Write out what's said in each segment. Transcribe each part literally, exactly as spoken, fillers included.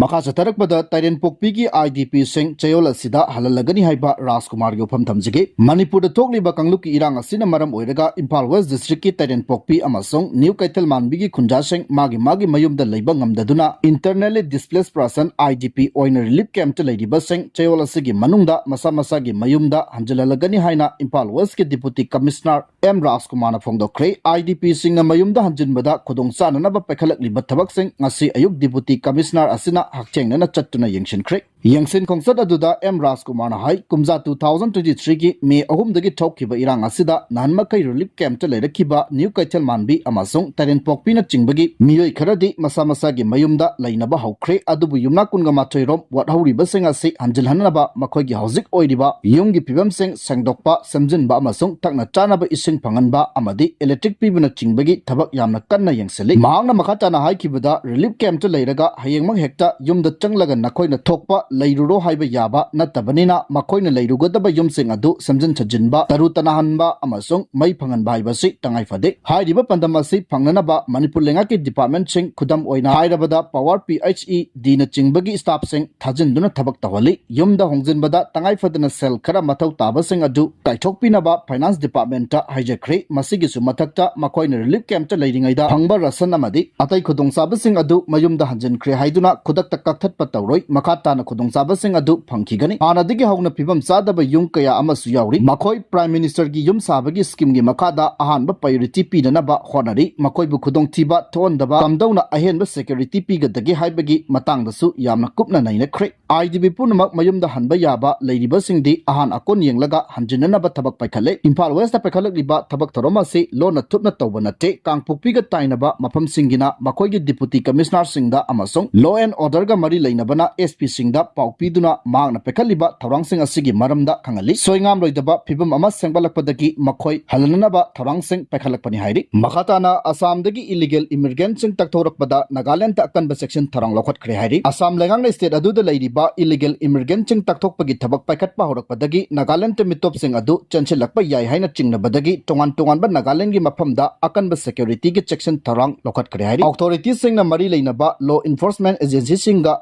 ꯃꯈꯥ ꯆꯠꯊꯔꯛꯄꯗ ꯇꯥꯏꯔꯦꯟꯄꯣꯛꯄꯤꯒꯤ IDPꯁꯤꯡ ꯆꯌꯣꯜ ꯑꯁꯤꯗ ꯍꯜꯍꯜꯂꯒꯅꯤ ꯍꯥꯏꯕ ꯔꯥꯖꯀꯨꯃꯥꯔꯒꯤ ꯋꯥꯐꯝ ꯊꯝꯖꯒꯦ꯫ ꯃꯅꯤꯄꯨꯔꯗ ꯊꯣꯛꯂꯤꯕ ꯀꯥꯡꯂꯨꯞꯀꯤ ꯏꯔꯥꯡ ꯑꯁꯤꯅ ꯃꯔꯝ ꯑꯣꯏꯔꯒ ꯏꯝꯐꯥꯜ ꯋꯦꯁ ꯗꯤꯁꯇ꯭ꯔꯤꯛꯀꯤ ꯇꯥꯏꯔꯦꯟꯄꯣꯛꯄꯤ ꯑꯃꯁꯨꯡ ꯅ꯭ꯌꯨ ꯀꯩꯊꯦꯜ ꯃꯥꯟꯕꯤꯒꯤ ꯈꯨꯟꯖꯥꯁꯤꯡ ꯃꯥꯒꯤ ꯃꯥꯒꯤ ꯃꯌꯨꯝꯗ ꯂꯩꯕ ꯉꯝꯗꯗꯨꯅ internally displaced person, IDP, ꯑꯣꯏꯅ ꯔꯤꯂꯤꯐ ꯀꯦꯝꯞꯇ ꯂꯩꯔꯤꯕꯁꯤꯡ ꯆꯌꯣꯜ ꯑꯁꯤꯒꯤ ꯃꯅꯨꯡꯗ ꯃꯁꯥ ꯃꯁꯥꯒꯤ ꯃꯌꯨꯝꯗ ꯍꯟꯖꯤꯜꯍꯜꯂꯒꯅꯤ ꯍꯥꯏꯅ ꯏꯝꯐꯥꯜ ꯋꯦꯁꯀꯤ ꯗꯤꯄꯨꯇꯤ ꯀꯃꯤꯁꯅꯔ ꯑꯦꯝ ꯔꯥꯖꯀꯨꯃꯥꯔꯅ ꯐꯣꯡꯗꯣꯛꯈ꯭ꯔꯦ꯫ IDPꯁꯤꯡꯅ ꯃꯌꯨꯝꯗ ꯍꯟꯖꯤꯟꯕꯗ ꯈꯨꯗꯣꯡ ꯆꯥꯅꯅꯕ ꯄꯥꯏꯈꯠꯂꯛꯂꯤꯕ ꯊꯕꯛꯁꯤꯡ ꯉꯁꯤ ꯑꯌꯨꯛ ꯗꯤꯄꯨꯇꯤ ꯀꯃꯤꯁꯅꯔ ꯑꯁꯤꯅ ꯍꯛꯊꯦꯡꯅꯅ ꯆꯠꯇꯨꯅ ꯌꯦꯡꯁꯤꯟꯈ꯭ꯔꯦ꯫ ꯌꯦꯡꯁꯤꯟ ꯈꯣꯡꯆꯠ ꯑꯗꯨꯗ ꯑꯦꯝ ꯔꯥꯖꯀꯨꯃꯥꯔꯅ ꯍꯥꯏ, ꯀꯨꯝꯖꯥ two thousand twenty threeꯒꯤ ꯃꯦ ꯑꯍꯨꯝꯗꯒꯤ ꯊꯣꯛꯈꯤꯕ ꯏꯔꯥꯡ ꯑꯁꯤꯗ ꯅꯍꯥꯟ ꯃꯈꯩ ꯔꯤꯂꯤꯐ ꯀꯦꯝꯞꯇ ꯂꯩꯔꯛꯈꯤꯕ ꯅ꯭ꯌꯨ ꯀꯩꯊꯦꯜ ꯃꯥꯟꯕꯤ ꯑꯃꯁꯨꯡ ꯇꯥꯏꯔꯦꯟꯄꯣꯛꯄꯤꯅꯆꯤꯡꯕꯒꯤ ꯃꯤꯑꯣꯏ ꯈꯔꯗꯤ ꯃꯁꯥ ꯃꯁꯥꯒꯤ ꯃꯌꯨꯝꯗ ꯂꯩꯅꯕ ꯍꯧꯈ꯭ꯔꯦ꯫ ꯑꯗꯨꯕꯨ ꯌꯨꯝꯅꯥꯛ ꯀꯨꯟꯒ ꯃꯥꯊꯣꯏ ꯔꯣꯝ ꯋꯥꯠꯍꯧꯔꯤꯕꯁꯤꯡ ꯑꯁꯤ ꯍꯟꯖꯤꯜꯍꯟꯅꯕ ꯃꯈꯣꯏꯒꯤ ꯍꯧꯖꯤꯛ ꯑꯣꯏꯔꯤꯕ ꯌꯨꯝꯒꯤ ꯐꯤꯕꯝꯁꯤꯡ ꯁꯦꯡꯗꯣꯛꯄ, ꯁꯦꯝꯖꯤꯟꯕ ꯑꯃꯁꯨꯡ ꯊꯛꯅ ꯆꯥꯅꯕ ꯏꯁꯤꯡ ꯐꯪꯍꯟꯕ ꯑꯃꯗꯤ ꯏꯂꯦꯛꯇ꯭ꯔꯤꯛ ꯄꯤꯕꯅꯆꯤꯡꯕꯒꯤ ꯊꯕꯛ ꯌꯥꯝꯅ ꯀꯟꯅ ꯌꯦꯡꯁꯤꯜꯂꯤ꯫ ꯃꯍꯥꯛꯅ ꯃꯈꯥ ꯇꯥꯅ ꯍꯥꯏꯈꯤꯕꯗ, ꯔꯤꯂꯤꯐ ꯀꯦꯝꯞꯇ ꯂꯩꯔꯒ ꯍꯌꯦꯡꯃꯛ ꯍꯦꯛꯇ ꯌꯨꯝꯗ ꯆꯪꯂꯒ ꯅꯈꯣꯏꯅ ꯊꯣꯛꯄ ꯂꯩꯔꯨꯔꯣ ꯍꯥꯏꯕ ꯌꯥꯕ ꯅꯠꯇꯕꯅꯤꯅ, ꯃꯈꯣꯏꯅ ꯂꯩꯔꯨꯒꯗꯕ ꯌꯨꯝꯁꯤꯡ ꯑꯗꯨ ꯁꯦꯝꯖꯤꯟ ꯁꯥꯖꯤꯟꯕ, ꯇꯔꯨ ꯇꯅꯥꯍꯟꯕ ꯑꯃꯁꯨꯡ ꯃꯩ ꯐꯪꯍꯟꯕ ꯍꯥꯏꯕꯁꯤ ꯇꯉꯥꯏ ꯐꯗꯦ꯫ ꯍꯥꯏꯔꯤꯕ ꯄꯥꯟꯗꯝ ꯑꯁꯤ ꯐꯪꯅꯅꯕ ꯃꯅꯤꯄꯨꯔ ꯂꯩꯉꯥꯛꯀꯤ ꯗꯤꯄꯥꯔꯠꯃꯦꯟꯠꯁꯤꯡ, ꯈꯨꯗꯝ ꯑꯣꯏꯅ ꯍꯥꯏꯔꯕꯗ ꯄꯥꯋꯔ, PHEDꯅꯆꯤꯡꯕꯒꯤ ꯁ꯭ꯇꯥꯐꯁꯤꯡ ꯊꯥꯖꯤꯟꯗꯨꯅ ꯊꯕꯛ ꯇꯧꯍꯜꯂꯤ꯫ ꯌꯨꯝꯗ ꯍꯣꯡꯖꯤꯟꯕꯗ ꯇꯉꯥꯏ ꯐꯗꯅ ꯁꯦꯜ ꯈꯔ ꯃꯊꯧ ꯇꯥꯕꯁꯤꯡ ꯑꯗꯨ ꯀꯥꯏꯊꯣꯛꯄꯤꯅꯕ ꯐꯥꯏꯅꯥꯟꯁ ꯗꯤꯄꯥꯔꯠꯃꯦꯟꯠꯇ ꯍꯥꯏꯖꯈ꯭ꯔꯦ꯫ ꯃꯁꯤꯒꯤꯁꯨ ꯃꯊꯛꯇ ꯃꯈꯣꯏꯅ ꯔꯤꯂꯤꯐ ꯀꯦꯝꯞꯇ ꯂꯩꯔꯤꯉꯩꯗ ꯐꯪꯕ ꯔꯥꯁꯟ ꯑꯃꯗꯤ ꯑꯇꯩ ꯈꯨꯗꯣꯡꯆꯥꯕꯁꯤꯡ ꯑꯗꯨ ꯃꯌꯨꯝꯗ ꯍꯟꯖꯤꯟꯈ꯭ꯔꯦ ꯍꯥꯏꯗꯨꯅ ꯈꯨꯗꯛꯇ ꯀꯛꯊꯠꯄ ꯇꯧꯔꯣꯏ꯫ ꯃꯈꯥ ꯇꯥꯅ ꯈꯨꯗꯣꯡꯆꯥꯕꯁꯤꯡ ꯑꯗꯨ ꯐꯪꯈꯤꯒꯅꯤ꯫ ꯍꯥꯟꯅꯗꯒꯤ ꯍꯧꯅ ꯐꯤꯕꯝ ꯆꯥꯗꯕ ꯌꯨꯝ ꯀꯌꯥ ꯑꯃꯁꯨ ꯌꯥꯎꯔꯤ꯫ ꯃꯈꯣꯏ ꯄ꯭ꯔꯥꯏꯝ ꯃꯤꯅꯤꯁꯇꯔꯒꯤ ꯌꯨꯝ ꯁꯥꯕꯒꯤ ꯁ꯭ꯀꯤꯝꯒꯤ ꯃꯈꯥꯗ ꯑꯍꯥꯟꯕ ꯄ꯭ꯔꯥꯏꯌꯣꯔꯤꯇꯤ ꯄꯤꯅꯅꯕ ꯍꯣꯠꯅꯔꯤ꯫ ꯃꯈꯣꯏꯕꯨ ꯈꯨꯗꯣꯡꯊꯤꯕ ꯊꯣꯛꯍꯟꯗꯕ ꯀꯝꯗꯧꯅ ꯑꯍꯦꯟꯕ ꯁꯦꯀ꯭ꯌꯨꯔꯤꯇꯤ ꯄꯤꯒꯗꯒꯦ ꯍꯥꯏꯕꯒꯤ ꯃꯇꯥꯡꯗꯁꯨ ꯌꯥꯝꯅ ꯀꯨꯞꯅ ꯅꯩꯅꯈ꯭ꯔꯦ꯫ IDP ꯄꯨꯝꯅꯃꯛ ꯃꯌꯨꯝꯗ ꯍꯟꯕ ꯌꯥꯕ ꯂꯩꯔꯤꯕꯁꯤꯡꯗꯤ ꯑꯍꯥꯟ ꯑꯀꯣꯟ ꯌꯦꯡꯂꯒ ꯍꯟꯖꯤꯟꯅꯅꯕ ꯊꯕꯛ ꯄꯥꯏꯈꯠꯂꯦ꯫ ꯏꯝꯐꯥꯜ ꯋꯦꯁꯇ ꯄꯥꯏꯈꯠꯂꯛꯂꯤꯕ ꯊꯕꯛ ꯊꯧꯔꯝ ꯑꯁꯤ ꯂꯣꯟꯅ ꯊꯨꯞꯅ ꯇꯧꯕ ꯅꯠꯇꯦ꯫ ꯀꯥꯡꯄꯣꯛꯄꯤꯒ ꯇꯥꯏꯅꯕ ꯃꯐꯝꯁꯤꯡꯒꯤꯅ ꯃꯈꯣꯏꯒꯤ ꯗꯤꯄꯨꯇꯤ ꯀꯃꯤꯁꯅꯔꯁꯤꯡꯗ ꯑꯃꯁꯨꯡ law and orderꯒ ꯃꯔꯤ ꯂꯩꯅꯕꯅ SPꯁꯤꯡꯗ ꯄꯥꯎ ꯄꯤꯗꯨꯅ ꯃꯍꯥꯛꯅ ꯄꯥꯏꯈꯠꯂꯤꯕ ꯊꯧꯔꯥꯡꯁꯤꯡ ꯑꯁꯤꯒꯤ ꯃꯔꯝꯗ ꯈꯪꯍꯜꯂꯤ꯫ ꯁꯣꯏꯉꯥꯝꯂꯣꯏꯗꯕ ꯐꯤꯕꯝ ꯑꯃ ꯁꯦꯝꯒꯠꯂꯛꯄꯗꯒꯤ ꯃꯈꯣꯏ ꯍꯜꯍꯟꯅꯅꯕ ꯊꯧꯔꯥꯡꯁꯤꯡ ꯄꯥꯏꯈꯠꯂꯛꯄꯅꯤ ꯍꯥꯏꯔꯤ꯫ ꯃꯈꯥ ꯇꯥꯅ ꯑꯁꯥꯝꯗꯒꯤ illegal immigrantꯁꯤꯡ ꯇꯛꯊꯣꯔꯛꯄꯗ ꯅꯥꯒꯥꯂꯦꯟꯗ ꯑꯀꯟꯕ ꯆꯦꯛꯁꯤꯟ ꯊꯧꯔꯥꯡ ꯂꯧꯈꯠꯈ꯭ꯔꯦ ꯍꯥꯏꯔꯤ꯫ ꯑꯁꯥꯝ ꯂꯩꯉꯥꯛꯅ state ꯑꯗꯨꯗ ꯂꯩꯔꯤꯕ illegal immigrantꯁꯤꯡ ꯇꯛꯊꯣꯛꯄꯒꯤ ꯊꯕꯛ ꯄꯥꯏꯈꯠꯄ ꯍꯧꯔꯛꯄꯗꯒꯤ ꯅꯥꯒꯥꯂꯦꯟꯗ ꯃꯤꯇꯣꯞꯁꯤꯡ ꯑꯗꯨ ꯆꯦꯟꯁꯤꯜꯂꯛꯄ ꯌꯥꯏ ꯍꯥꯏꯅ ꯆꯤꯡꯅꯕꯗꯒꯤ ꯇꯣꯉꯥꯟ ꯇꯣꯉꯥꯟꯕ ꯅꯥꯒꯥꯂꯦꯟꯗꯒꯤ ꯃꯐꯝꯗ ꯑꯀꯟꯕ securityꯒꯤ ꯆꯦꯛꯁꯤꯟ ꯊꯧꯔꯥꯡ ꯂꯧꯈꯠꯈ꯭ꯔꯦ ꯍꯥꯏꯔꯤ꯫ Authorityꯁꯤꯡꯅ ꯃꯔꯤ ꯂꯩꯅꯕ law enforcement agencyꯁꯤꯡꯒ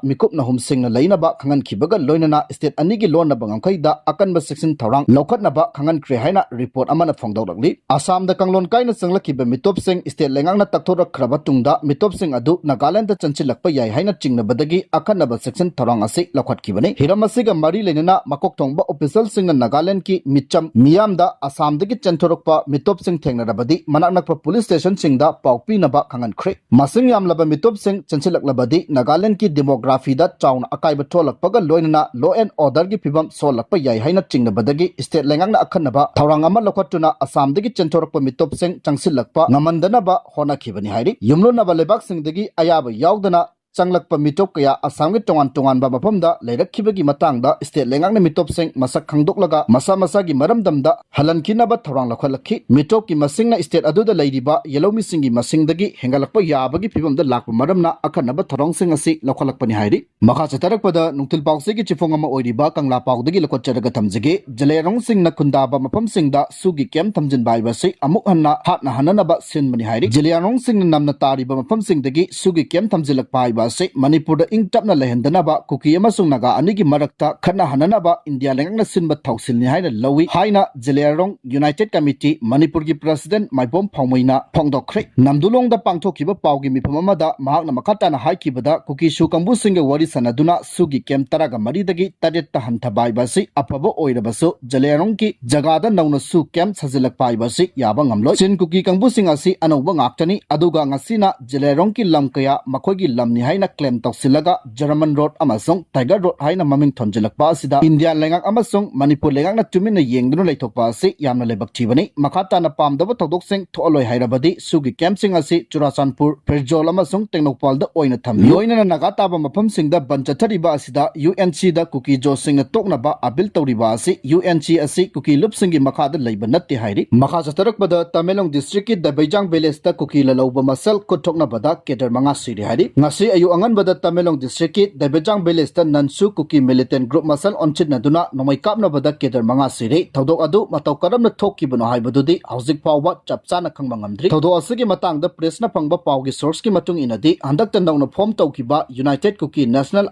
ꯃꯤꯀꯨꯞ ꯅꯍꯨꯝꯁꯤꯡꯅ ꯂꯩꯅꯕ ꯈꯪꯍꯟꯈꯤꯕꯒ ꯂꯣꯏꯅꯅ state ꯑꯅꯤꯒꯤ ꯂꯣꯟꯅꯕ ꯉꯝꯈꯩꯗ ꯑꯀꯟꯕ ꯆꯦꯛꯁꯤꯟ ꯊꯧꯔꯥꯡ ꯂꯧꯈꯠꯅꯕ ꯈꯪꯍꯟꯈ꯭ꯔꯦ ꯍꯥꯏꯅ report ꯑꯃꯅ ꯐꯣꯡꯗꯣꯛꯂꯛꯂꯤ꯫ ꯑꯁꯥꯝꯗ ꯀꯥꯡꯂꯣꯟ ꯀꯥꯏꯅ ꯆꯪꯂꯛꯈꯤꯕ ꯃꯤꯇꯣꯞꯁꯤꯡ state ꯂꯩꯉꯥꯛꯅ ꯇꯛꯊꯣꯔꯛꯈ꯭ꯔꯕ ꯇꯨꯡꯗ ꯃꯤꯇꯣꯞꯁꯤꯡ ꯑꯗꯨ ꯅꯥꯒꯥꯂꯦꯟꯗ ꯆꯦꯟꯁꯤꯜꯂꯛꯄ ꯌꯥꯏ ꯍꯥꯏꯅ ꯆꯤꯡꯅꯕꯗꯒꯤ ꯑꯀꯟꯅꯕ ꯆꯦꯛꯁꯤꯟ ꯊꯧꯔꯥꯡ ꯑꯁꯤ ꯂꯧꯈꯠꯈꯤꯕꯅꯤ꯫ ꯍꯤꯔꯝ ꯑꯁꯤꯒ ꯃꯔꯤ ꯂꯩꯅꯅ ꯃꯀꯣꯛ ꯊꯣꯡꯕ officialꯁꯤꯡꯅ ꯅꯥꯒꯥꯂꯦꯟꯗꯒꯤ ꯃꯤꯆꯝ ꯃꯤꯌꯥꯝꯗ ꯑꯁꯥꯝꯗꯒꯤ ꯆꯦꯟꯊꯣꯔꯛꯄ ꯃꯤꯇꯣꯞꯁꯤꯡ ꯊꯦꯡꯅꯔꯕꯗꯤ ꯃꯅꯥꯛ ꯅꯛꯄ police stationꯁꯤꯡꯗ ꯄꯥꯎ ꯄꯤꯅꯕ ꯈꯪꯍꯟꯈ꯭ꯔꯦ꯫ ꯃꯁꯤꯡ ꯌꯥꯝꯂꯕ ꯃꯤꯇꯣꯞꯁꯤꯡ ꯆꯦꯟꯁꯤꯜꯂꯛꯂꯕꯗꯤ ꯅꯥꯒꯥꯂꯦꯟꯗꯒꯤ demographyꯗ ꯆꯥꯎꯅ ꯑꯀꯥꯏꯕ ꯊꯣꯛꯂꯛꯄꯒ ꯂꯣꯏꯅꯅ law and orderꯒꯤ ꯐꯤꯕꯝ ꯁꯣꯛꯍꯜꯂꯛꯄ ꯌꯥꯏ ꯍꯥꯏꯅ ꯆꯤꯡꯅꯕꯗꯒꯤ state ꯂꯩꯉꯥꯛꯅ ꯑꯈꯟꯅꯕ ꯊꯧꯔꯥꯡ ꯑꯃ ꯂꯧꯈꯠꯇꯨꯅ ꯑꯁꯥꯝꯗꯒꯤ ꯆꯦꯟꯊꯣꯔꯛꯄ ꯃꯤꯇꯣꯞꯁꯤꯡ ꯆꯪꯁꯤꯜꯂꯛꯄ ꯉꯝꯍꯟꯗꯅꯕ ꯍꯣꯠꯅꯈꯤꯕꯅꯤ ꯍꯥꯏꯔꯤ꯫ ꯌꯨꯝꯂꯣꯟꯅꯕ ꯂꯩꯕꯥꯛꯁꯤꯡꯗꯒꯤ ꯑꯌꯥꯕ ꯌꯥꯎꯗꯅ ꯆꯪꯂꯛꯄ ꯃꯤꯇꯣꯞ ꯀꯌꯥ ꯑꯁꯥꯝꯒꯤ ꯇꯣꯉꯥꯟ ꯇꯣꯉꯥꯟꯕ ꯃꯐꯝꯗ ꯂꯩꯔꯛꯈꯤꯕꯒꯤ ꯃꯇꯥꯡꯗ state ꯂꯩꯉꯥꯛꯅ ꯃꯤꯇꯣꯞꯁꯤꯡ ꯃꯁꯛ ꯈꯪꯗꯣꯛꯂꯒ ꯃꯁꯥ ꯃꯁꯥꯒꯤ ꯃꯔꯝꯗꯝꯗ ꯍꯜꯍꯟꯈꯤꯅꯕ ꯊꯧꯔꯥꯡ ꯂꯧꯈꯠꯂꯛꯈꯤ꯫ ꯃꯤꯇꯣꯞꯀꯤ ꯃꯁꯤꯡꯅ state ꯑꯗꯨꯗ ꯂꯩꯔꯤꯕ ꯌꯦꯜꯍꯧꯃꯤꯁꯤꯡꯒꯤ ꯃꯁꯤꯡꯗꯒꯤ ꯍꯦꯟꯒꯠꯂꯛꯄ ꯌꯥꯕꯒꯤ ꯐꯤꯕꯝꯗ ꯂꯥꯛꯄ ꯃꯔꯝꯅ ꯑꯈꯟꯅꯕ ꯊꯧꯔꯥꯡꯁꯤꯡ ꯑꯁꯤ ꯂꯧꯈꯠꯂꯛꯄꯅꯤ ꯍꯥꯏꯔꯤ꯫ ꯃꯈꯥ ꯆꯠꯊꯔꯛꯄꯗ ꯅꯨꯡꯊꯤꯜ ꯄꯥꯎꯆꯦꯒꯤ ꯆꯤꯐꯣꯡ ꯑꯃ ꯑꯣꯏꯔꯤꯕ ꯀꯪꯂꯥ ꯄꯥꯎꯗꯒꯤ ꯂꯧꯈꯠꯆꯔꯒ ꯊꯝꯖꯒꯦ꯫ ꯖꯂꯤꯌꯥꯡꯔꯣꯡꯁꯤꯡꯅ ꯈꯨꯟꯗꯥꯕ ꯃꯐꯝꯁꯤꯡꯗ ꯁꯨꯒꯤ camp ꯊꯝꯖꯤꯟꯕ ꯍꯥꯏꯕ ꯑꯁꯤ ꯑꯃꯨꯛ ꯍꯟꯅ ꯍꯥꯠꯅ ꯍꯟꯅꯅꯕ ꯁꯤꯟꯕꯅꯤ ꯍꯥꯏꯔꯤ꯫ ꯖꯂꯤꯌꯥꯡꯔꯣꯡꯁꯤꯡꯅ ꯅꯝꯅ ꯇꯥꯔꯤꯕ ꯃꯐꯝꯁꯤꯡꯗꯒꯤ ꯁꯨꯒꯤ camp ꯊꯝꯖꯤꯜꯂꯛꯄ ꯍꯥꯏꯕ ꯑꯁꯤ ꯃꯅꯤꯄꯨꯔꯗ ꯏꯪ ꯇꯞꯅ ꯂꯩꯍꯟꯗꯅꯕ ꯀꯨꯀꯤ ꯑꯃꯁꯨꯡ ꯅꯥꯒꯥ ꯑꯅꯤꯒꯤ ꯃꯔꯛꯇ ꯈꯠꯅ ꯍꯟꯅꯅꯕ ꯏꯟꯗꯤꯌꯥ ꯂꯩꯉꯥꯛꯅ ꯁꯤꯟꯕ ꯊꯧꯁꯤꯜꯅꯤ ꯍꯥꯏꯅ ꯂꯧꯏ ꯍꯥꯏꯅ ꯖꯂꯤꯌꯥꯡꯔꯣꯡ United Committee ꯃꯅꯤꯄꯨꯔꯒꯤ president ꯃꯥꯏꯕꯣꯝ ꯐꯥꯎꯃꯩꯅ ꯐꯣꯡꯗꯣꯛꯈ꯭ꯔꯦ꯫ ꯅꯝꯗꯨꯂꯣꯡꯗ ꯄꯥꯡꯊꯣꯛꯈꯤꯕ ꯄꯥꯎꯒꯤ ꯃꯤꯐꯝ ꯑꯃꯗ ꯃꯍꯥꯛꯅ ꯃꯈꯥ ꯇꯥꯅ ꯍꯥꯏꯈꯤꯕꯗ ꯀꯨꯀꯤ ꯁꯨ ꯀꯥꯡꯕꯨꯁꯤꯡꯒ ꯋꯥꯔꯤ ꯁꯥꯟꯅꯗꯨꯅ ꯁꯨꯒꯤ camp ꯇꯔꯥꯒ ꯃꯔꯤꯗꯒꯤ ꯇꯔꯦꯠꯇ ꯍꯟꯊꯕ ꯍꯥꯏꯕ ꯑꯁꯤ ꯑꯐꯕ ꯑꯣꯏꯔꯕꯁꯨ ꯖꯂꯤꯌꯥꯡꯔꯣꯡꯒꯤ ꯖꯒꯥꯗ ꯅꯧꯅ ꯁꯨ camp ꯁꯥꯖꯤꯜꯂꯛꯄ ꯍꯥꯏꯕ ꯑꯁꯤ ꯌꯥꯕ ꯉꯝꯂꯣꯏ꯫ ꯆꯤꯟ ꯀꯨꯀꯤ ꯀꯥꯡꯕꯨꯁꯤꯡ ꯑꯁꯤ ꯑꯅꯧꯕ ꯉꯥꯛꯇꯅꯤ, ꯑꯗꯨꯒ ꯉꯁꯤꯅ ꯖꯂꯤꯌꯥꯡꯔꯣꯡꯒꯤ ꯂꯝ ꯀꯌꯥ ꯃꯈꯣꯏꯒꯤ ꯂꯝꯅꯤ ꯍꯥꯏ ꯍꯥꯏꯅ claim ꯇꯧꯁꯤꯜꯂꯒ German Road ꯑꯃꯁꯨꯡ Tiger Road ꯍꯥꯏꯅ ꯃꯃꯤꯡ ꯊꯣꯟꯖꯤꯜꯂꯛꯄ ꯑꯁꯤꯗ ꯏꯟꯗꯤꯌꯥ ꯂꯩꯉꯥꯛ ꯑꯃꯁꯨꯡ ꯃꯅꯤꯄꯨꯔ ꯂꯩꯉꯥꯛꯅ ꯇꯨꯃꯤꯟꯅ ꯌꯦꯡꯗꯨꯅ ꯂꯩꯊꯣꯛꯄ ꯑꯁꯤ ꯌꯥꯝꯅ ꯂꯥꯏꯕꯛ ꯊꯤꯕꯅꯤ꯫ ꯃꯈꯥ ꯇꯥꯅ ꯄꯥꯝꯗꯕ ꯊꯧꯗꯣꯛꯁꯤꯡ ꯊꯣꯛꯍꯜꯂꯣꯏ ꯍꯥꯏꯔꯕꯗꯤ ꯁꯨꯒꯤ campꯁꯤꯡ ꯑꯁꯤ ꯆꯨꯔꯥꯆꯥꯟꯄꯨꯔ, ꯐꯦꯔꯖꯣꯜ ꯑꯃꯁꯨꯡ ꯇꯦꯡꯅꯧꯄꯥꯜꯗ ꯑꯣꯏꯅ ꯊꯝꯕꯤꯌꯨ꯫ ꯂꯣꯏꯅꯅ ꯅꯥꯒꯥ ꯇꯥꯕ ꯃꯐꯝꯁꯤꯡꯗ ꯕꯟ ꯆꯠꯊꯔꯤꯕ ꯑꯁꯤꯗ UNCꯗ ꯀꯨꯀꯤ ꯖꯣꯁꯤꯡꯅ ꯇꯣꯛꯅꯕ appeal ꯇꯧꯔꯤꯕ ꯑꯁꯤ UNC ꯑꯁꯤ ꯀꯨꯀꯤ ꯂꯨꯞꯁꯤꯡꯒꯤ ꯃꯈꯥꯗ ꯂꯩꯕ ꯅꯠꯇꯦ ꯍꯥꯏꯔꯤ꯫ ꯃꯈꯥ ꯆꯠꯊꯔꯛꯄꯗ ꯇꯃꯦꯡꯂꯣꯡ districtꯀꯤ ꯗꯥꯏꯕꯩꯖꯥꯡ villageꯇ ꯀꯨꯀꯤ ꯂꯥꯜꯍꯧꯕ ꯃꯁꯦꯜ ꯈꯨꯠ ꯊꯣꯛꯅꯕꯗ cadre ꯃꯉꯥ ꯁꯤꯔꯦ ꯍꯥꯏꯔꯤ꯫ ꯉꯁꯤ ꯑꯌꯨꯛ ꯑꯉꯟꯕꯗ ꯇꯃꯦꯡꯂꯣꯡ districtꯀꯤ ꯗꯥꯏꯕꯩꯖꯥꯡ villageꯇ ꯅꯟꯁꯨ ꯀꯨꯀꯤ militant group ꯃꯁꯦꯜ ꯑꯣꯟꯁꯤꯟꯅꯗꯨꯅ ꯅꯣꯡꯃꯩ ꯀꯥꯞꯅꯕꯗ cadre ꯃꯉꯥ ꯁꯤꯔꯦ꯫ ꯊꯧꯗꯣꯛ ꯑꯗꯨ ꯃꯇꯧ ꯀꯔꯝꯅ ꯊꯣꯛꯈꯤꯕꯅꯣ ꯍꯥꯏꯕꯗꯨꯗꯤ ꯍꯧꯖꯤꯛ ꯐꯥꯎꯕ ꯆꯞ ꯆꯥꯅ ꯈꯪꯕ ꯉꯝꯗ꯭ꯔꯤ꯫ ꯊꯧꯗꯣꯛ ꯑꯁꯤꯒꯤ ꯃꯇꯥꯡꯗ pressꯅ ꯐꯪꯕ ꯄꯥꯎꯒꯤ sourceꯀꯤ ꯃꯇꯨꯡ ꯏꯟꯅꯗꯤ ꯍꯟꯗꯛꯇ ꯅꯧꯅ form ꯇꯧꯈꯤꯕ United Kuki National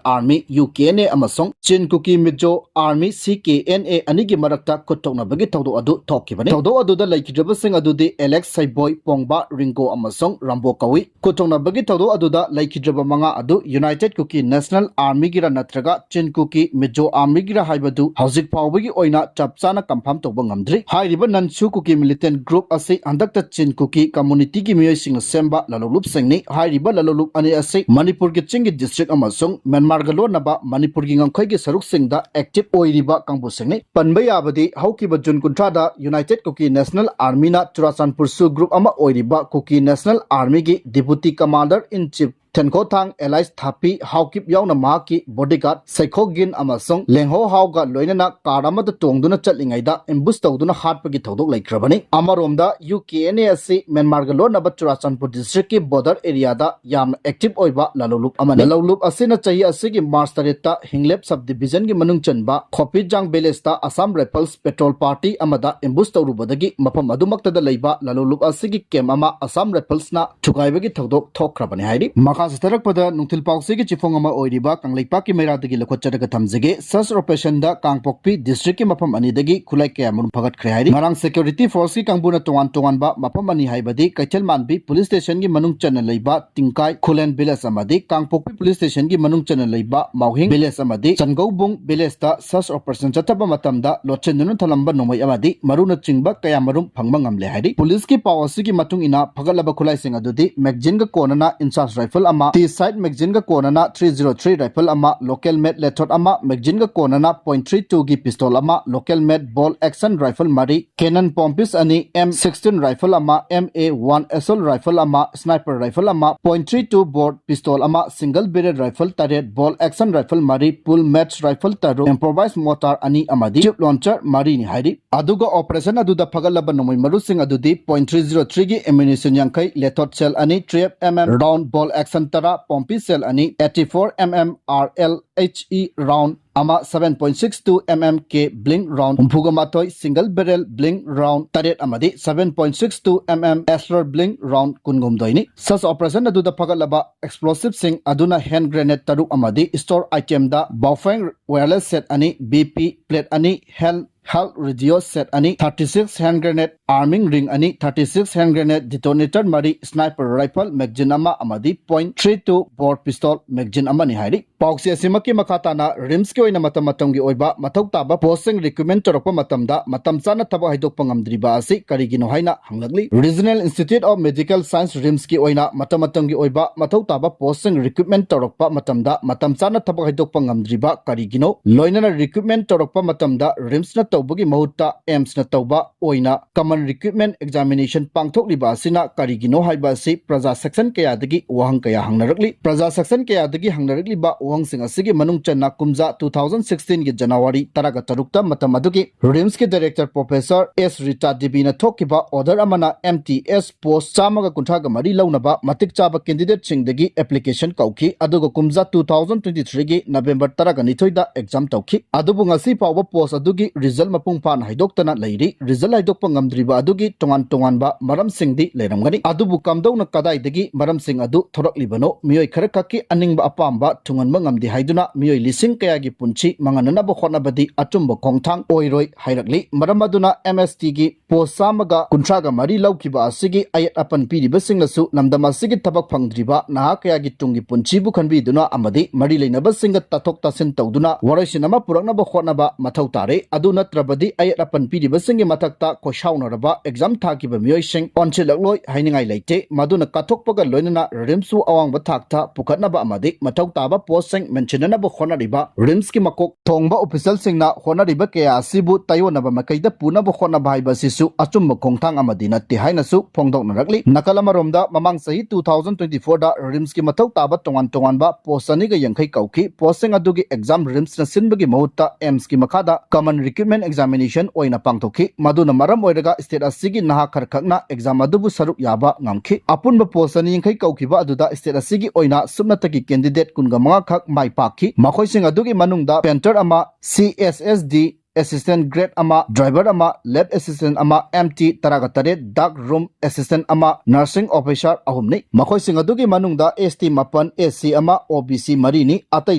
Army, UKNA, ꯑꯃꯁꯨꯡ Chin Kuki Mizo Army, CKNA, ꯑꯅꯤꯒꯤ ꯃꯔꯛꯇ ꯈꯨꯠ ꯊꯣꯛꯅꯕꯒꯤ ꯊꯧꯗꯣꯛ ꯑꯗꯨ ꯊꯣꯛꯈꯤꯕꯅꯤ꯫ ꯊꯧꯗꯣꯛ ꯑꯗꯨꯗ ꯂꯩꯈꯤꯗ꯭ꯔꯕꯁꯤꯡ ꯑꯗꯨꯗꯤ ꯑꯦꯂꯦꯛꯁ, ꯁꯩꯕꯣꯏ, ꯄꯣꯡꯕ, ꯔꯤꯡꯒꯣ ꯑꯃꯁꯨꯡ ꯔꯥꯝꯕꯣ ꯀꯧꯏ꯫ ꯈꯨꯠ ꯊꯣꯛꯅꯕꯒꯤ ꯊꯧꯗꯣꯛ ꯑꯗꯨꯗ ꯂꯩꯈꯤꯗ꯭ꯔꯕ ꯃꯉꯥ ꯑꯗꯨ United Kuki National Armyꯒꯤꯔ ꯅꯠꯇ꯭ꯔꯒ Chin Kuki Mizo Armyꯒꯤꯔ ꯍꯥꯏꯕꯗꯨ ꯍꯧꯖꯤꯛ ꯐꯥꯎꯕꯒꯤ ꯑꯣꯏꯅ ꯆꯞ ꯆꯥꯅ confirm ꯇꯧꯕ ꯉꯝꯗ꯭ꯔꯤ꯫ ꯍꯥꯏꯔꯤꯕ ꯅꯟꯁꯨ ꯀꯨꯀꯤ militant group ꯑꯁꯤ ꯍꯟꯗꯛꯇ ꯆꯤꯟ ꯀꯨꯀꯤ communityꯒꯤ ꯃꯤꯑꯣꯏꯁꯤꯡꯅ ꯁꯦꯝꯕ ꯂꯂꯣꯟꯂꯨꯞꯁꯤꯡꯅꯤ꯫ ꯍꯥꯏꯔꯤꯕ ꯂꯂꯣꯟꯂꯨꯞ ꯑꯅꯤ ꯑꯁꯤ ꯃꯅꯤꯄꯨꯔꯒꯤ ꯆꯤꯡꯒꯤ district ꯑꯃꯁꯨꯡ ꯃ꯭ꯌꯥꯟꯃꯥꯔꯒ ꯂꯣꯟꯅꯕ ꯃꯅꯤꯄꯨꯔꯒꯤ ꯉꯝꯈꯩꯒꯤ ꯁꯔꯨꯛꯁꯤꯡꯗ active ꯑꯣꯏꯔꯤꯕ ꯀꯥꯡꯕꯨꯁꯤꯡꯅꯤ꯫ ꯄꯟꯕ ꯌꯥꯕꯗꯤ ꯍꯧꯈꯤꯕ ꯖꯨꯟ ꯀꯨꯟꯊ꯭ꯔꯥꯗ United Kuki National Armyꯅ ꯆꯨꯔꯥꯆꯥꯟꯄꯨꯔ ꯁꯨ group ꯑꯃ ꯑꯣꯏꯔꯤꯕ Kuki National Armyꯒꯤ Deputy Commander in Chief Thenkhothang alias Thapi Haokip ꯌꯥꯎꯅ ꯃꯍꯥꯛꯀꯤ bodyguard ꯁꯩꯈꯣ ꯒꯤꯟ ꯑꯃꯁꯨꯡ ꯂꯦꯡꯍꯣ ꯍꯥꯎꯒ ꯂꯣꯏꯅꯅ car ꯑꯃꯗ ꯇꯣꯡꯗꯨꯅ ꯆꯠꯂꯤꯉꯩꯗ ambush ꯇꯧꯗꯨꯅ ꯍꯥꯠꯄꯒꯤ ꯊꯧꯗꯣꯛ ꯂꯩꯈ꯭ꯔꯕꯅꯤ꯫ ꯑꯃꯔꯣꯝꯗ UKNA ꯑꯁꯤ ꯃ꯭ꯌꯥꯟꯃꯥꯔꯒ ꯂꯣꯟꯅꯕ ꯆꯨꯔꯥꯆꯥꯟꯄꯨꯔ districtꯀꯤ border areaꯗ ꯌꯥꯝꯅ active ꯑꯣꯏꯕ ꯂꯂꯣꯟꯂꯨꯞ ꯑꯃꯅꯤ꯫ ꯂꯂꯣꯟꯂꯨꯞ ꯑꯁꯤꯅ ꯆꯍꯤ ꯑꯁꯤꯒꯤ March ꯇꯔꯦꯠꯇ ꯍꯤꯡꯂꯦꯞ subdivisionꯒꯤ ꯃꯅꯨꯡ ꯆꯟꯕ ꯈꯣꯄꯤꯖꯥꯡ villageꯇ Assam Rifles patrol party ꯑꯃꯗ ambush ꯇꯧꯔꯨꯕꯗꯒꯤ ꯃꯐꯝ ꯑꯗꯨꯃꯛꯇꯗ ꯂꯩꯕ ꯂꯂꯣꯟꯂꯨꯞ ꯑꯁꯤꯒꯤ camp ꯑꯃ Assam Riflesꯅ ꯊꯨꯒꯥꯏꯕꯒꯤ ꯊꯧꯗꯣꯛ ꯊꯣꯛꯈ꯭ꯔꯕꯅꯤ ꯍꯥꯏꯔꯤ꯫ ꯃꯈꯥ ꯆꯠꯊꯔꯛꯄꯗ ꯅꯨꯡꯊꯤꯜ ꯄꯥꯎꯆꯦꯒꯤ ꯆꯤꯐꯣꯡ ꯑꯃ ꯑꯣꯏꯔꯤꯕ ꯀꯪꯂꯩꯄꯥꯛꯀꯤ ꯃꯩꯔꯥꯗꯒꯤ ꯂꯧꯈꯠꯆꯔꯒ ꯊꯝꯖꯒꯦ꯫ Search operationꯗ ꯀꯥꯡꯄꯣꯛꯄꯤ districtꯀꯤ ꯃꯐꯝ ꯑꯅꯤꯗꯒꯤ ꯈꯨꯠꯂꯥꯏ ꯀꯌꯥꯃꯔꯨꯝ ꯐꯒꯠꯈ꯭ꯔꯦ ꯍꯥꯏꯔꯤ꯫ ꯉꯔꯥꯡ securityꯒꯤ forceꯀꯤ ꯀꯥꯡꯕꯨꯅ ꯇꯣꯉꯥꯟ ꯇꯣꯉꯥꯟꯕ ꯃꯐꯝ ꯑꯅꯤ ꯍꯥꯏꯕꯗꯤ ꯀꯩꯊꯦꯜꯃꯥꯟꯕꯤ police stationꯒꯤ ꯃꯅꯨꯡ ꯆꯟꯅ ꯂꯩꯕ ꯇꯤꯡꯀꯥꯏ ꯈꯨꯂꯦꯟ village ꯑꯃꯗꯤ ꯀꯥꯡꯄꯣꯛꯄꯤ police stationꯒꯤ ꯃꯅꯨꯡ ꯆꯟꯅ ꯂꯩꯕ ꯃꯥꯎꯍꯤꯡ village ꯑꯃꯗꯤ ꯆꯟꯒꯧꯕꯨꯡ villageꯇ search operation ꯆꯠꯊꯕ ꯃꯇꯝꯗ ꯂꯣꯠꯁꯤꯟꯗꯨꯅ ꯊꯝꯂꯝꯕ ꯅꯣꯡꯃꯩ ꯑꯃꯗꯤ ꯃꯔꯨꯅꯆꯤꯡꯕ ꯀꯌꯥꯃꯔꯨꯝ ꯐꯪꯕ ꯉꯝꯂꯦ ꯍꯥꯏꯔꯤ꯫ Policeꯀꯤ ꯄꯥꯎ ꯑꯁꯤꯒꯤ ꯃꯇꯨꯡ ꯏꯟꯅ ꯐꯒꯠꯂꯕ ꯈꯨꯠꯂꯥꯏꯁꯤꯡ ꯑꯗꯨꯗꯤ magazineꯒ ꯀꯣꯟꯅꯅ INSAS rifle ꯑꯃ, T sight magazine ꯒ ꯀꯣꯟꯅꯅ three zero three rifle ꯑꯃ, local made lead thought ꯑꯃ, magazine ꯒ ꯀꯣꯟꯅꯅ point three two ꯒꯤ pistol ꯑꯃ, local made bolt action rifle ꯃꯔꯤ, cannon pumps ꯑꯅꯤ, M sixteen rifle ꯑꯃ, M A one assault rifle ꯑꯃ, sniper rifle ꯑꯃ, point three two bore pistol ꯑꯃ, single barrel rifle ꯇꯔꯦꯠ, bolt action rifle ꯃꯔꯤ, pull match rifle ꯇꯔꯨꯛ, improvised mortar ꯑꯅꯤ ꯑꯃꯗꯤ tube launcher ꯃꯔꯤꯅꯤ ꯍꯥꯏꯔꯤ꯫ ꯑꯗꯨꯒ operation ꯑꯗꯨꯗ ꯐꯒꯠꯂꯕ ꯅꯣꯡꯃꯩ ꯃꯔꯨꯁꯤꯡ ꯑꯗꯨꯗꯤ point three zero three ꯒꯤ ammunition ꯌꯥꯡꯈꯩ, lead thought shell ꯑꯅꯤ, twelve M M round, bolt action ꯇꯔꯥ, pump shell ꯑꯅꯤ, eighty four M M R L H E round ꯑꯃ, seven point six two M M K blank round ꯍꯨꯝꯐꯨꯒ ꯃꯥꯊꯣꯏ, single barrel blank round ꯇꯔꯦꯠ ꯑꯃꯗꯤ seven point six two M M Asler blank round ꯀꯨꯟꯍꯨꯝꯗꯣꯏꯅꯤ꯫ Search operation ꯑꯗꯨꯗ ꯐꯒꯠꯂꯕ explosive ꯁꯤꯡ ꯑꯗꯨꯅ hand grenade ꯇꯔꯨꯛ ꯑꯃꯗꯤ store item ꯗ Baofeng wireless set ꯑꯅꯤ, B P plate ꯑꯅꯤ, hand held radio set ꯑꯅꯤ, thirty six hand grenade arming ring ꯑꯅꯤ, thirty six hand grenade detonator ꯃꯔꯤ, sniper rifle magazine ꯑꯃ ꯑꯃꯗꯤ point three two bore pistol magazine ꯑꯃꯅꯤ ꯍꯥꯏꯔꯤ꯫ ꯄꯥꯎꯆꯦ ꯑꯁꯤꯃꯛꯀꯤ ꯃꯈꯥ ꯇꯥꯅ RIMS ꯀꯤ ꯑꯣꯏꯅ ꯃꯇꯝ ꯃꯇꯝꯒꯤ ꯑꯣꯏꯕ ꯃꯊꯧ ꯇꯥꯕ post ꯁꯤꯡ recruitment ꯇꯧꯔꯛꯄ ꯃꯇꯝꯗ ꯃꯇꯝ ꯆꯥꯅ ꯊꯕꯛ ꯍꯥꯏꯗꯣꯛꯄ ꯉꯝꯗ꯭ꯔꯤꯕ ꯑꯁꯤ ꯀꯔꯤꯒꯤꯅꯣ ꯍꯥꯏꯅ ꯍꯪꯂꯛꯂꯤ꯫ Regional Institute of Medical Science, RIMS ꯀꯤ ꯑꯣꯏꯅ ꯃꯇꯝ ꯃꯇꯝꯒꯤ ꯑꯣꯏꯕ ꯃꯊꯧ ꯇꯥꯕ post ꯁꯤꯡ recruitment ꯇꯧꯔꯛꯄ ꯃꯇꯝꯗ ꯃꯇꯝ ꯆꯥꯅ ꯊꯕꯛ ꯍꯥꯏꯗꯣꯛꯄ ꯉꯝꯗ꯭ꯔꯤꯕ ꯀꯔꯤꯒꯤꯅꯣ? ꯂꯣꯏꯅꯅ recruitment ꯇꯧꯔꯛꯄ ꯃꯇꯝꯗ RIMS ꯅ ꯇꯧꯕꯒꯤ ꯃꯍꯨꯠꯇ AIIMS ꯅ ꯇꯧꯕ ꯑꯣꯏꯅ common recruitment examination ꯄꯥꯡꯊꯣꯛꯂꯤꯕ ꯑꯁꯤꯅ ꯀꯔꯤꯒꯤꯅꯣ ꯍꯥꯏꯕ ꯑꯁꯤ ꯄ꯭ꯔꯖꯥ section ꯀꯌꯥꯗꯒꯤ ꯋꯥꯍꯪ ꯀꯌꯥ ꯍꯪꯅꯔꯛꯂꯤ꯫ ꯄ꯭ꯔꯖꯥ section ꯀꯌꯥꯗꯒꯤ ꯍꯪꯅꯔꯛꯂꯤꯕ ꯋꯥꯍꯪꯁꯤꯡ ꯑꯁꯤꯒꯤ ꯃꯅꯨꯡ ꯆꯟꯅ ꯀꯨꯝꯖꯥ two thousand sixteen ꯒꯤ January ꯇꯔꯥꯒ ꯇꯔꯨꯛꯇ ꯃꯇꯝ ꯑꯗꯨꯒꯤ RIMS ꯀꯤ director professor S ꯔꯤꯇꯥ ꯗꯦꯕꯤꯅ ꯊꯣꯛꯈꯤꯕ order ꯑꯃꯅ M T S post ꯆꯥꯝꯃꯒ ꯀꯨꯟꯊ꯭ꯔꯥꯒ ꯃꯔꯤ ꯂꯧꯅꯕ ꯃꯇꯤꯛ ꯆꯥꯕ candidate ꯁꯤꯡꯗꯒꯤ application ꯀꯧꯈꯤ, ꯑꯗꯨꯒ ꯀꯨꯝꯖꯥ two thousand twenty three ꯒꯤ November ꯇꯔꯥꯒ ꯅꯤꯊꯣꯏꯗ exam ꯇꯧꯈꯤ꯫ ꯑꯗꯨꯕꯨ ꯉꯁꯤ ꯐꯥꯎꯕ post ꯑꯗꯨꯒꯤ result ꯃꯄꯨꯡ ꯐꯥꯅ ꯍꯥꯏꯗꯣꯛꯇꯅ ꯂꯩꯔꯤ꯫ Result ꯍꯥꯏꯗꯣꯛꯄ ꯉꯝꯗ꯭ꯔꯤꯕ ꯑꯗꯨꯒꯤ ꯇꯣꯉꯥꯟ ꯇꯣꯉꯥꯟꯕ ꯃꯔꯝꯁꯤꯡꯗꯤ ꯂꯩꯔꯝꯒꯅꯤ, ꯑꯗꯨꯕꯨ ꯀꯝꯗꯧꯅ ꯀꯗꯥꯏꯗꯒꯤ ꯃꯔꯝꯁꯤꯡ ꯑꯗꯨ ꯊꯣꯔꯛꯂꯤꯕꯅꯣ? ꯃꯤꯑꯣꯏ ꯈꯔꯈꯛꯀꯤ ꯑꯅꯤꯡꯕ ꯑꯄꯥꯝꯕ ꯊꯨꯡꯍꯟꯕ ꯉꯝꯗꯦ ꯍꯥꯏꯗꯨꯅ ꯃꯤꯑꯣꯏ ꯂꯤꯁꯤꯡ ꯀꯌꯥꯒꯤ ꯄꯨꯟꯁꯤ ꯃꯥꯡꯍꯟꯅꯅꯕ ꯍꯣꯠꯅꯕꯗꯤ ꯑꯆꯨꯝꯕ ꯈꯣꯡꯊꯥꯡ ꯑꯣꯏꯔꯣꯏ ꯍꯥꯏꯔꯛꯂꯤ꯫ ꯃꯔꯝ ꯑꯗꯨꯅ ꯑꯦꯝ ꯑꯦꯁ ꯇꯤꯒꯤ ꯄꯣꯁ ꯆꯥꯝꯃꯒ ꯀꯨꯟꯊ꯭ꯔꯥꯒ ꯃꯔꯤ ꯂꯧꯈꯤꯕ ꯑꯁꯤꯒꯤ ꯑꯌꯦꯠ ꯑꯄꯟ ꯄꯤꯔꯤꯕꯁꯤꯡꯅꯁꯨ ꯂꯝꯗꯝ ꯑꯁꯤꯒꯤ ꯊꯕꯛ ꯐꯪꯗ꯭ꯔꯤꯕ ꯅꯍꯥ ꯀꯌꯥꯒꯤ ꯇꯨꯡꯒꯤ ꯄꯨꯟꯁꯤꯕꯨ ꯈꯟꯕꯤꯗꯨꯅ ꯑꯃꯗꯤ ꯃꯔꯤ ꯂꯩꯅꯕꯁꯤꯡꯒ ꯇꯥꯊꯣꯛ ꯇꯥꯁꯤꯟ ꯇꯧꯗꯨꯅ ꯋꯥꯔꯣꯏꯁꯤꯟ ꯑꯃ ꯄꯨꯔꯛꯅꯕ ꯍꯣꯠꯅꯕ ꯃꯊꯧ ꯇꯥꯔꯦ꯫ ꯑꯗꯨ ꯅꯠꯇ꯭ꯔꯕꯗꯤ ꯑꯌꯦꯠ ꯑꯄꯟ ꯄꯤꯔꯤꯕꯁꯤꯡꯒꯤ ꯃꯊꯛꯇ ꯈꯣꯏꯁꯥꯎꯅꯔꯕ ꯑꯦꯛꯖꯥꯝ ꯊꯥꯈꯤꯕ ꯃꯤꯑꯣꯏꯁꯤꯡ ꯑꯣꯟꯁꯤꯜꯂꯛꯂꯣꯏ ꯍꯥꯏꯅꯤꯡꯉꯥꯏ ꯂꯩꯇꯦ꯫ ꯃꯗꯨꯅ ꯀꯠꯊꯣꯛꯄꯒ ꯂꯣꯏꯅꯅ ꯔꯤꯝꯁꯄꯨ ꯑꯋꯥꯡꯕ ꯊꯥꯛꯇ ꯄꯨꯈꯠꯅꯕ ꯑꯃꯗꯤ ꯃꯊꯧ ꯇꯥꯕ ꯄꯣꯁꯁꯤꯡ ꯃꯦꯟꯁꯤꯟꯅꯅꯕ ꯍꯣꯠꯅꯔꯤꯕ ꯔꯤꯝꯁꯀꯤ ꯃꯀꯣꯛ ꯊꯣꯡꯕ ꯑꯣꯐꯤꯁꯤꯌꯦꯜꯁꯤꯡꯅ ꯍꯣꯠꯅꯔꯤꯕ ꯀꯌꯥ ꯑꯁꯤꯕꯨ ꯇꯥꯏꯑꯣꯟꯅꯕ ꯃꯥꯏꯀꯩꯗ ꯄꯨꯅꯕ ꯍꯣꯠꯅꯕ ꯍꯥꯏꯕ ꯑꯁꯤꯁꯨ ꯑꯆꯨꯝꯕ ꯈꯣꯡꯊꯥꯡ ꯑꯃꯗꯤ ꯅꯠꯇꯦ ꯍꯥꯏꯅꯁꯨ ꯐꯣꯡꯗꯣꯛꯅꯔꯛꯂꯤ꯫ ꯅꯥꯀꯜ ꯑꯃꯔꯣꯝꯗ, ꯃꯃꯥꯡ ꯆꯍꯤ two thousand twenty fourꯗ ꯔꯤꯝꯁꯀꯤ ꯃꯊꯧ ꯇꯥꯕ ꯇꯣꯉꯥꯟ ꯇꯣꯉꯥꯟꯕ ꯄꯣꯁ ꯆꯅꯤꯒ ꯌꯥꯡꯈꯩ ꯀꯧꯈꯤ꯫ ꯄꯣꯁꯁꯤꯡ ꯑꯗꯨꯒꯤ ꯑꯦꯛꯖꯥꯝ ꯔꯤꯝꯁꯅ ꯁꯤꯟꯕꯒꯤ ꯃꯍꯨꯠꯇ ꯑꯦꯝꯁꯀꯤ ꯃꯈꯥꯗ common recruitment examination ꯑꯣꯏꯅ ꯄꯥꯡꯊꯣꯛꯈꯤ꯫ ꯃꯗꯨꯅ ꯃꯔꯝ ꯑꯣꯏꯔꯒ ꯁ꯭ꯇꯦꯠ ꯑꯁꯤꯒꯤ ꯅꯍꯥ ꯈꯔꯈꯛꯅ ꯑꯦꯛꯖꯥꯝ ꯑꯗꯨꯕꯨ ꯁꯔꯨꯛ ꯌꯥꯕ ꯉꯝꯈꯤ꯫ ꯑꯄꯨꯟꯕ ꯄꯣꯁ ꯆꯅꯤ ꯌꯥꯡꯈꯩ ꯀꯧꯈꯤꯕ ꯑꯗꯨꯗ ꯁ꯭ꯇꯦꯠ ꯑꯁꯤꯒꯤ ꯑꯣꯏꯅ ꯁꯨꯞꯅꯇꯒꯤ ꯀꯦꯟꯗꯤꯗꯦꯠ ꯀꯨꯟꯒ ꯃꯉꯥ ꯈꯛ ꯃꯥꯏ ꯄꯥꯛꯈꯤ꯫ ꯃꯈꯣꯏꯁꯤꯡ ꯑꯗꯨꯒꯤ ꯃꯅꯨꯡꯗ ꯄꯦꯟꯇꯔ ꯑꯃ, C S S D assistant grade ꯑꯃ, ꯗ꯭ꯔꯥꯏꯚꯔ ꯑꯃ, ꯂꯦꯕ ꯑꯦꯁꯤꯁꯇꯦꯟ ꯑꯃ, ꯑꯦꯝ ꯇꯤ ꯇꯔꯥꯒ ꯇꯔꯦꯠ, ꯗꯥꯛ ꯔꯨꯝ ꯑꯦꯁꯤꯁꯇꯦꯟ ꯑꯃ, ꯅꯔꯁꯤꯡ ꯑꯣꯐꯤꯁꯥꯔ ꯑꯍꯨꯝꯅꯤ꯫ ꯃꯈꯣꯏꯁꯤꯡ ꯑꯗꯨꯒꯤ ꯃꯅꯨꯡꯗ ꯑꯦꯁ ꯇꯤ ꯃꯥꯄꯟ, ꯑꯦꯁ ꯁꯤ ꯑꯃ, ꯑꯣ ꯕꯤ ꯁꯤ ꯃꯔꯤꯅꯤ꯫ ꯑꯇꯩ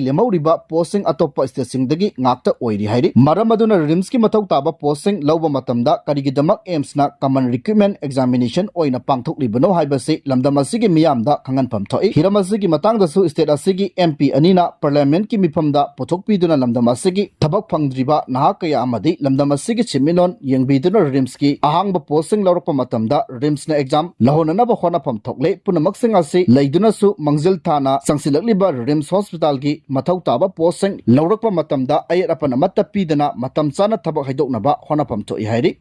ꯂꯦꯝꯍꯧꯔꯤꯕ ꯄꯣꯁꯁꯤꯡ ꯑꯇꯣꯞꯄ ꯁ꯭ꯇꯦꯠꯁꯤꯡꯗꯒꯤ ꯉꯥꯛꯇ ꯑꯣꯏꯔꯤ ꯍꯥꯏꯔꯤ꯫ ꯃꯔꯝ ꯑꯗꯨꯅ ꯔꯤꯝꯁꯀꯤ ꯃꯊꯧ ꯇꯥꯕ ꯄꯣꯁꯁꯤꯡ ꯂꯧꯕ ꯃꯇꯝꯗ ꯀꯔꯤꯒꯤꯗꯃꯛ ꯑꯦꯝꯁꯅ common recruitment examination ꯑꯣꯏꯅ ꯄꯥꯡꯊꯣꯛꯂꯤꯕꯅꯣ ꯍꯥꯏꯕꯁꯤ ꯂꯝꯗꯝ ꯑꯁꯤꯒꯤ ꯃꯤꯌꯥꯝꯗ ꯈꯪꯍꯟꯐꯝ ꯊꯣꯛꯏ꯫ ꯍꯤꯔꯝ ꯑꯁꯤꯒꯤ ꯃꯇꯥꯡꯗꯁꯨ ꯁ꯭ꯇꯦꯠ ꯑꯁꯤꯒꯤ ꯑꯦꯝ ꯄꯤ ꯑꯅꯤꯅ ꯄꯥꯔꯂꯤꯌꯥꯃꯦꯟꯠꯀꯤ ꯃꯤꯐꯝꯗ ꯄꯨꯊꯣꯛꯄꯤꯗꯨꯅ ꯂꯝꯗꯝ ꯑꯁꯤꯒꯤ ꯊꯕꯛ ꯐꯪꯗ꯭ꯔꯤꯕ ꯅꯍꯥ ꯀꯌꯥ ꯑꯃꯗꯤ ꯂꯝꯗꯝ ꯑꯁꯤꯒꯤ ꯁꯦꯟꯃꯤꯠꯂꯣꯟ ꯌꯦꯡꯕꯤꯗꯨꯅ ꯔꯤꯝꯁꯀꯤ ꯑꯍꯥꯡꯕ ꯄꯣꯁꯁꯤꯡ ꯂꯧꯔꯛꯄ ꯃꯇꯝꯗ ꯔꯤꯝꯁꯅ ꯑꯦꯛꯖꯥꯝ ꯂꯧꯍꯟꯅꯅꯕ ꯍꯣꯠꯅꯐꯝ ꯊꯣꯛꯂꯦ꯫ ꯄꯨꯝꯅꯃꯛꯁꯤꯡ ꯑꯁꯤ ꯂꯩꯗꯨꯅꯁꯨ ꯃꯥꯡꯖꯤꯜ ꯊꯥꯅ ꯆꯪꯁꯤꯜꯂꯛꯂꯤꯕ ꯔꯤꯝꯁ ꯍꯣꯁꯄꯤꯇꯥꯜꯒꯤ ꯃꯊꯧ ꯇꯥꯕ ꯄꯣꯁꯁꯤꯡ ꯂꯧꯔꯛꯄ ꯃꯇꯝꯗ ꯑꯌꯦꯠ ꯑꯄꯟ ꯑꯃꯠꯇ ꯄꯤꯗꯅ ꯃꯇꯝ ꯆꯥꯅ ꯊꯕꯛ ꯍꯥꯏꯗꯣꯛꯅꯕ ꯍꯣꯠꯅꯐꯝ ꯊꯣꯛꯏ ꯍꯥꯏꯔꯤ꯫